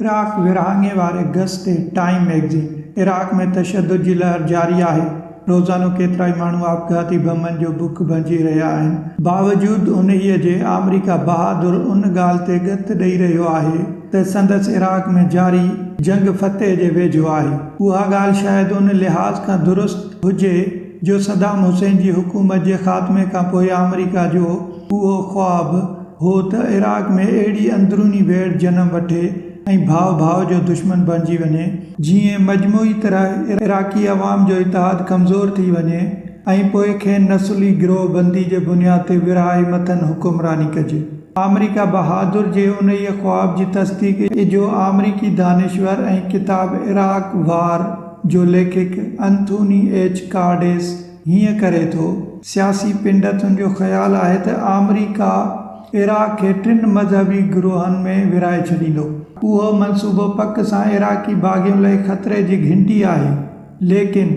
Iraq ورهاڱي واري گس تي ٽائيم مئگزين عراق ۾ تشدد جي لهر جاري آهي، روزانو ڪيترائي ماڻهو آپگهاتي بمن جو بک بنجي رهيا آهن، باوجود انهيء جي آمريڪا بهادر ان ڳالهه تي ڳت ڏئي رهيو آهي ته سندس عراق ۾ جاري جنگ فتح جي ويجهو آهي. اها ڳالهه شايد ان لحاظ کان درست هجي جو صدام حسين جي حڪومت جي خاتمي کانپوء آمريڪا جو اهو خواب هو ته عراق ۾ اهڙي اندروني ويڙهه جنم وٺي ۽ ڀاء ڀاء جو دشمن بڻجي وڃي، جيئن مجموعي طرح عراقي عوام جو اتحاد ڪمزور ٿي وڃي ۽ پوء کين نسلي گروهه بندي جي بنياد تي ورهائي مٿن حڪمراني ڪجي. آمريڪا بهادر جي انهيء خواب جي تصديق اجهو آمريڪي دانشور ۽ ڪتاب عراق وار جو ليکڪ انٿوني ايڇ ڪارڊيس هيئن ڪري ٿو، سياسي پنڊتن جو خيال آهي ته آمريڪا عراق کي ٽن مذهبي گروهن ۾ ورهائي ڇڏيندو. اهو منصوبو پڪ سان عراقي باغين لاء خطري جي گهنٽي آهي. ليڪن،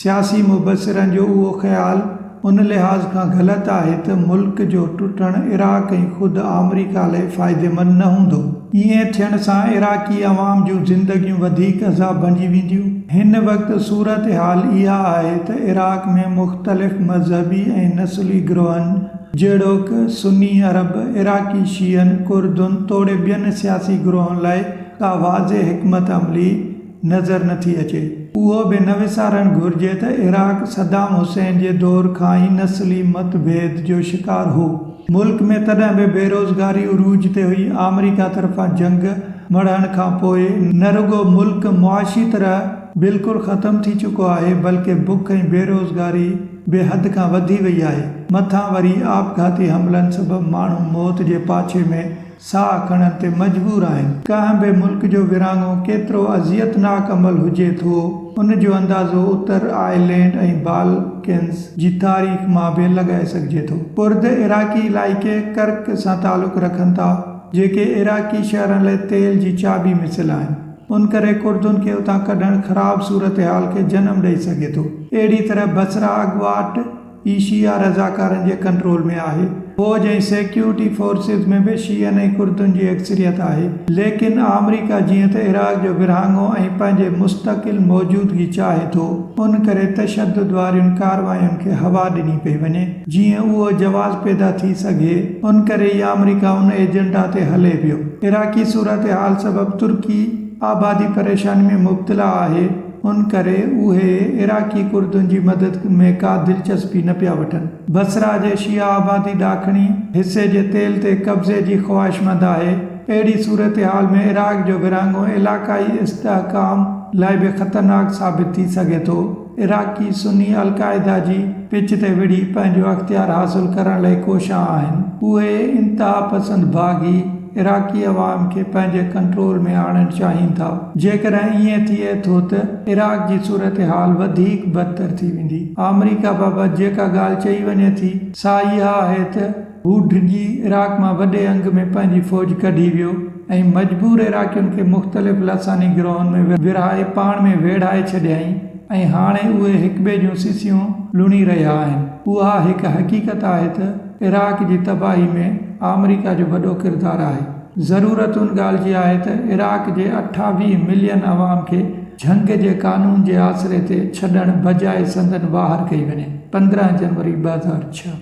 سياسي مبصرن جو اهو خيال ان لحاظ کان غلط آهي ته ملڪ جو ٽٽڻ عراق ۽ خود آمريڪا لاء فائديمند نه هوندو. ائين ٿيڻ سان عراقي عوام جون زندگيون وڌيڪ عذاب بڻجي وينديون. هن وقت صورتحال اها آهي ته عراق ۾ مختلف مذهبي ۽ نسلي گروهن جهڙوڪ سني عرب، عراقي شيعن، ڪردن توڙي ٻين سياسي گروهن لاء ڪا واضح حڪمت عملي نظر نه ٿي اچي. اهو به نه وسارڻ گهرجي ته عراق صدام حسين جي دور کان ئي نسلي مت ڀيد جو شڪار هو. ملڪ ۾ تڏهن به بيروزگاري عروج تي هئي. آمريڪا طرفان جنگ مڙهڻ کان پوء نه رڳو ملڪ معاشي طرح بلڪل ختم ٿي چڪو آهي بلڪه بک ۽ بيروزگاري به حد کان وڌي وئي آهي. مٿان وري آپگهاتي حملن سبب ماڻهو موت جي پاڇي ۾ ساهه کڻڻ تي مجبور آهن. ڪنهن به ملڪ جو ورهاڱو ڪيترو اذيتناڪ عمل هجي ٿو، ان جو اندازو اتر آئرلينڊ ۽ بالڪنز جي تاريخ مان به لڳائي سگهجي ٿو. ڪرد عراقي علائقي ڪرڪ سان تعلق رکن ٿا، جيڪي عراقي شهرن لاء تيل جي چاٻي مثل آهن. ان ڪري ڪردن کي اتان ڪڍڻ خراب صورتحال کي جنم ڏئي سگهي ٿو. اهڙي طرح بصره اڳواٽ ئي شيعا رضاڪارن جي ڪنٽرول ۾ آهي. فوج ۽ سيڪيورٽي فورسز ۾ به شيعن ۽ ڪردن جي اڪثريت آهي. ليڪن آمريڪا جيئن ته عراق جو ورهاڱو ۽ پنهنجي مستقل موجودگي چاهي ٿو، ان ڪري تشدد وارين ڪارواين کي هوا ڏني پئي وڃي، جيئن اهو جواز پيدا ٿي سگهي، ان ڪري ئي آمريڪا ان ايجنڊا تي هلي پيو. عراقي صورتحال سبب ترڪي آبادي پريشاني ۾ مبتلا آهي. ان ڪري اهي عراقي ڪردن جي مدد ۾ ڪا دلچسپي نه پيا وٺن. بصره جي شيعا آبادي ڏاکڻي حصي جي تيل تي قبضي جي خواهشمند آهي. اهڙي صورتحال ۾ عراق جو ورهاڱو علاقائي استحڪام لاء به خطرناڪ ثابت ٿي سگهي ٿو. عراقي سني القاعده جي پچ تي وڙهي پنهنجو اختيار حاصل ڪرڻ لاء ڪوشان آهن. اهي انتهاپسند باغي عراقي عوام کي پنهنجي ڪنٽرول ۾ آڻڻ چاهين ٿا. جيڪڏهن ائين ٿئي ٿو ته عراق جي صورتحال وڌيڪ بدتر ٿي ويندي. آمريڪا بابت جيڪا ڳالهه چئي وڃي ٿي سا اها آهي ته هو ڊڄي عراق مان وڏي انگ ۾ پنهنجي فوج ڪڍي ويو ۽ مجبور عراقين کي مختلف لساني گروهن ۾ ورهائي پاڻ ۾ ويڙهائي ڇڏيائين ۽ هاڻي اهي هڪٻئي جون سسيون لڻي رهيا آهن. اها هڪ حقيقت آهي ته عراق جي تباهي ۾ آمريڪا جو وڏو ڪردار آهي. ضرورت ان ڳالهه جي آهي ته عراق جي 28 ملين عوام کي جهنگ جي قانون جي آسري تي ڇڏڻ بجاء سندن واهر ڪئي وڃي. 15 جنوري 2006.